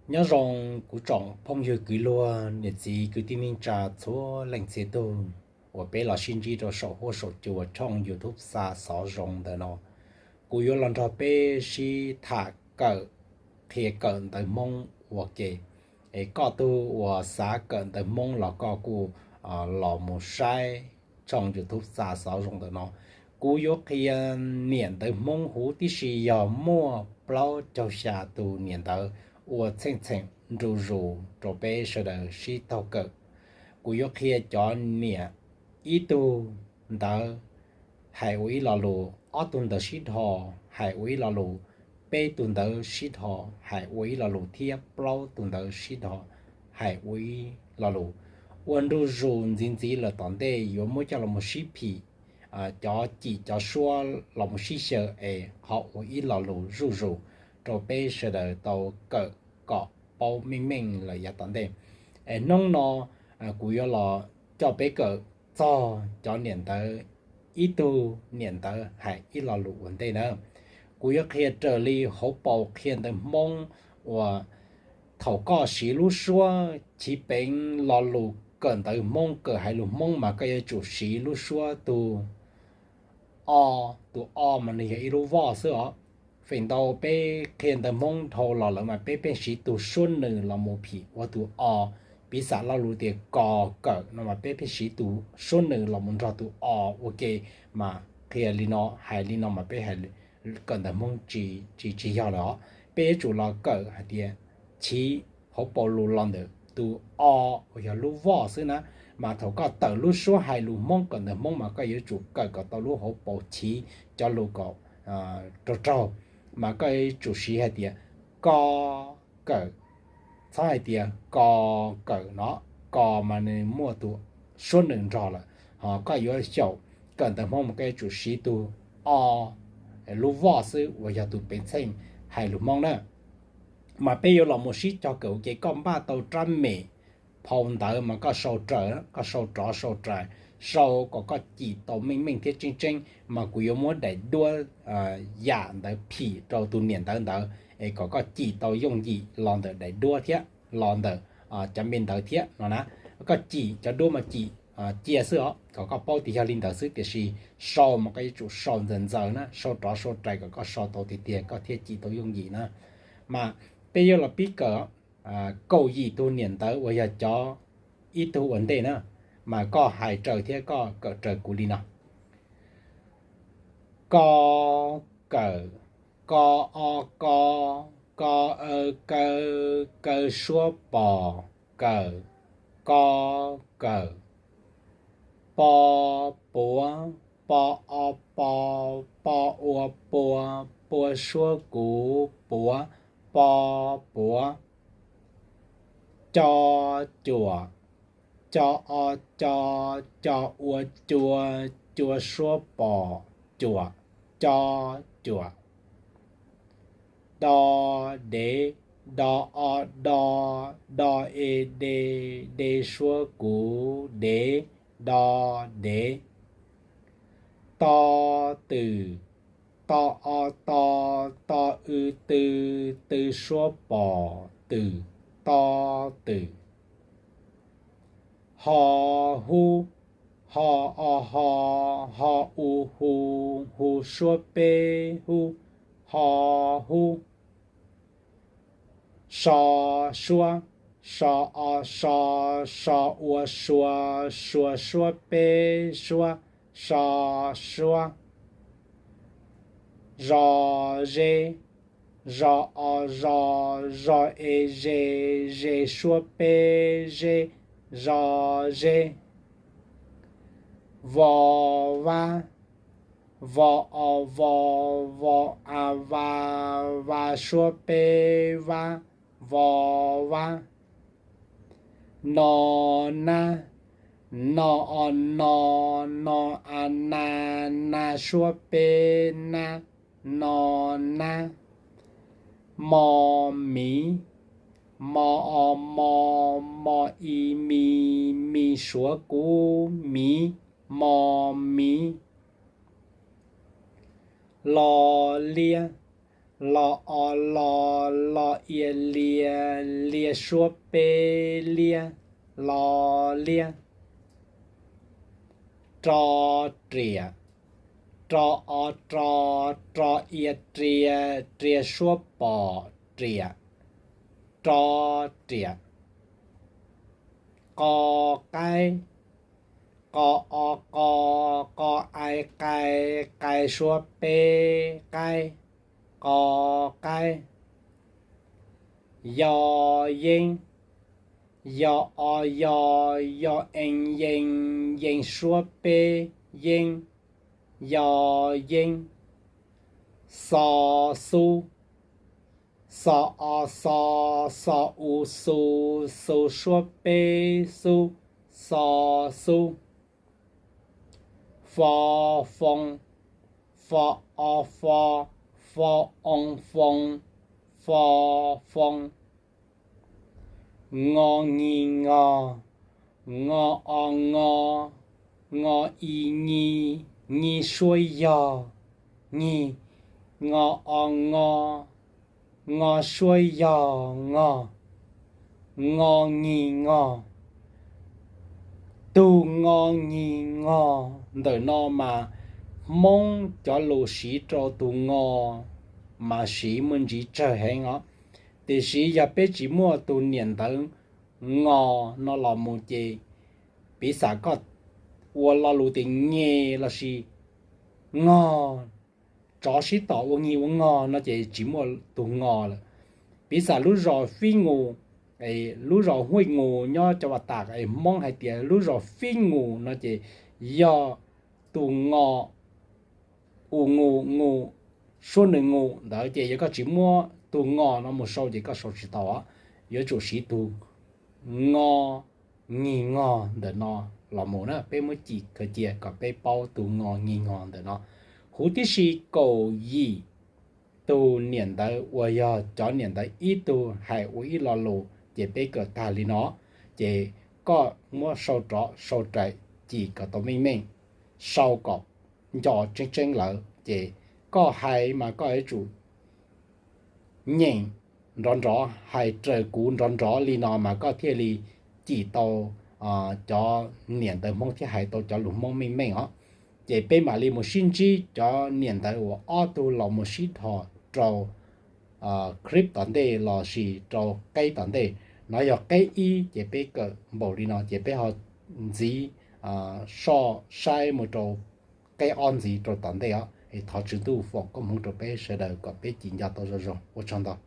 Nyob zoo kuv tsoom phooj ywg kwv luag, niam txiv kwv tij neej tsa txhua leej txhia tug uas peb los sib ntsib rau saum huab saum cua tshooj YouTube Xa Xov Zoo ntawm no. Kuv yuav los nrog peb sib tham kawm, qhia kawm ntawv Hmoob ua ke. Es koj tug uas xav kawm ntawv Hmoob los koj kuj los mus saib tshooj YouTube Xa Xov Zoo ntawm no. Kuv yuav qhia niam ntawv Hmoob huv tib si yog muaj plaub caug xya tus niam ntawv ua txheej txheem nru zus rau peb sawv daws sib taug kawm. Kuv yuav qhia cov niam ib tug ntawv hais ua ib lo lus, ob tug ntawv sib dhos hais ua ib lo lus, peb tug ntawv sib dhos hais ua ib lo lus thiab plaub tug ntawv sib dhos hais ua ib lo lus. Ua nru zus ntxiv ntxiv lawm tom ntej yuav muab coj los mus sib phim, cov cim cov suab los mus sib xyaw es ho ua ib lo lus zuj zus rau peb sawv daws tau kawm kom paub meej meej lawm yav tom ntej. Es hnub no kuv yuav los coj peb kawm txog cov niam ntawv, ib tug niam ntawv hais ib lo lus ua ntej na. Kuv yuav qhia raws li hauv paus qhia ntawv Hmoob uas thaum koj siv lub suab chiv peev lo lus kawm ntawv Hmoob, kawm hais lus Hmoob mas koj yuav tsum siv lub suab tug o, tus o mas nws yog ib lub voj xwb os. Feem ntau peb qhia ntawv Hmoob dhau los lawm mas peb pheej siv tus suab nws los mus phim ua tus o. Piv xam lo lus tias kos kawm no mas peb pheej siv tus suab nws los mus nrog tus o ua ke, mas qhia li no hais li no mas peb hais kawm ntawv Hmoob tsis, tsis, tsis yog lawm os. Peb yuav tsum los kawm hais tias chiv hauv paus lus los ntawm tus o uas yog lub voj xwb na. Mas thaum koj tawm lub suab hais lus Hmoob kawm ntawv Hmoob mas koj yuav tsum kawm kom tau lub hauv paus chiv cov lus kom raug raug, mas koj yuav tsum siv hais tias ko kawm, txhob hais tias kos kawm no, kos mas nws muaj tus suab nws nrog lawm. Ho koj yuav xyaum kawm ntawv Hmoob mas koj yuav tsum siv tus o, lub voj xwb uas yog tus peev txheej hais lus Hmoob na. Mas peb yuav los mus sib cog kawm ua ke, koj npaj tau rab mem phau ntawv mas koj sau raws, koj sau rov sau raws, sau kom koj cim tau meej meej thiab tseeb tseeb. Mas kuv yuav muab daim duab yam ntawd phim rau tus niam ntawv ntawd es kom koj cim tau yooj yim los ntawm daim duab thiab los ntawm cov me ntawv thiab no na. Koj cim cov duab mas cim cia xwb os, kom koj paub tias yog li ntawd xwb, tiam sis sau mas koj yuav tsum sau ntxaws ntxaws na, sau rov sau raws kom koj sau tau tiag tiag koj thiaj cim tau yooj yim na. Mas peb yuav los pib kawm kaum yim tug niam ntawv uas yog cov ib tug ua ntej na, mas koj hais raws thiab koj kawm raws kuv li no. Ko kawm, ko o ko, ko aw kaw, kaw suab pos, kawm, ko kawm. Po puav, po o po, po ua pua, pua suab kuv, puav, po puav. Co cuam, co o co, co ua cua, cua suab pos, cuam, co cuam. Do dev, do o do, do e de, de suab kuv, dev, do dev. To twm, to o to, to w tw, tw suab pos, twm, to twm. Ho hub, ho o ho, ho u hu, hu suab peb hub, ho hub. So suab, so o so, so ua sua, sua suab peb suab, so suab. Zo zeb, zo o zo, zo e ze, ze suab peb zeb, zo zeb. Vo vab, vo o vo, vo a va, va suab peb vab, vo vab. No nab, no o no, no a na, na suab peb nab, no nab. Mo miv, mo o mo, mo i mi, mi suav kuv miv, mo miv. Lo liab, Lo o lo, lo ia lia, lia suab peb liab, lo liab. Ro riam, ro o ro, ro ia ria, ria suab pom, riam, ro riam. Qo qaib, qo o qo, qo ai qai, qai suab peb qaib, qo qaib. Yo yeeb, yo o yo, yo ee yee, yee suab peb yeeb, yo yeeb. Xo xub, xo o xo, xo u xu, xu suab peb xub, xo xub. Fo foo, fo o fo, fo oo foo, fo foo. Ngo nyi ngo, ngo o ngo, ngo i nyi, nyi suab yog, nyi, ngo o ngo, ngo suab yog ngo, ngo nyi ngo. Tug ngo nyi ngo ntawm no mas Hmoob cov lus siv rau tus ngo mas siv muaj ntsis tsawg heev os. Tiam sis yog peb tsis muaj tus niam ntawv ngo no los mus ces piv xam koj ua lo lus tias nge lossis ngo, tsov sib tom ua ngi ua ngo no ces tsis muaj tus ngo lawm. Piv xam lub zos Fib Nus, lub zos Huaj Nus nyob cov Vaj Tas es Hmoob hais tias lub zos Fib Nus no ces yog tus ngo, u ngu ngu, suab nws ngu ntawd ces yog koj tsis muab tus ngo no mus sau ces koj sau tsis tau. Yuav tsum siv tus ngo nyi ngo ntawm no los mus na, peb muab cim khaws cia kom peb paub tus ngo nyi ngo ntawm no. Huv tib si kaum yim tus niam ntawv uas yog cov niam ntawv ib tug hais ua ib lo lus ces peb kawm tag li no, ces koj muab sau rov sau rais cim kom tau meej meej, sau kom nco tseeb tseeb lawm ces koj hais mas koj yuav tsum nyeem nrov nrov, hais raws kuv nrov nrov li no mas koj thiaj li cim tau cov niam ntawv Hmoob thiab hais tau cov lus Hmoob meej meej os. Ces peb mam li mus sib ntsib cov niam ntawv uas ob tug los mus sib dhos rau clip tom ntej lossis rau qeb tom ntej. No yog qeb ib ces peb kawm npaum li no ces peb ho ntxiv soj saib mus rau qeb ob ntxiv rau tom ntej os. Es thov Tswv Ntuj foom koob hmoov rau peb sawv daws kom peb cim nco tau zoo zoo. Ua tsaug ntau.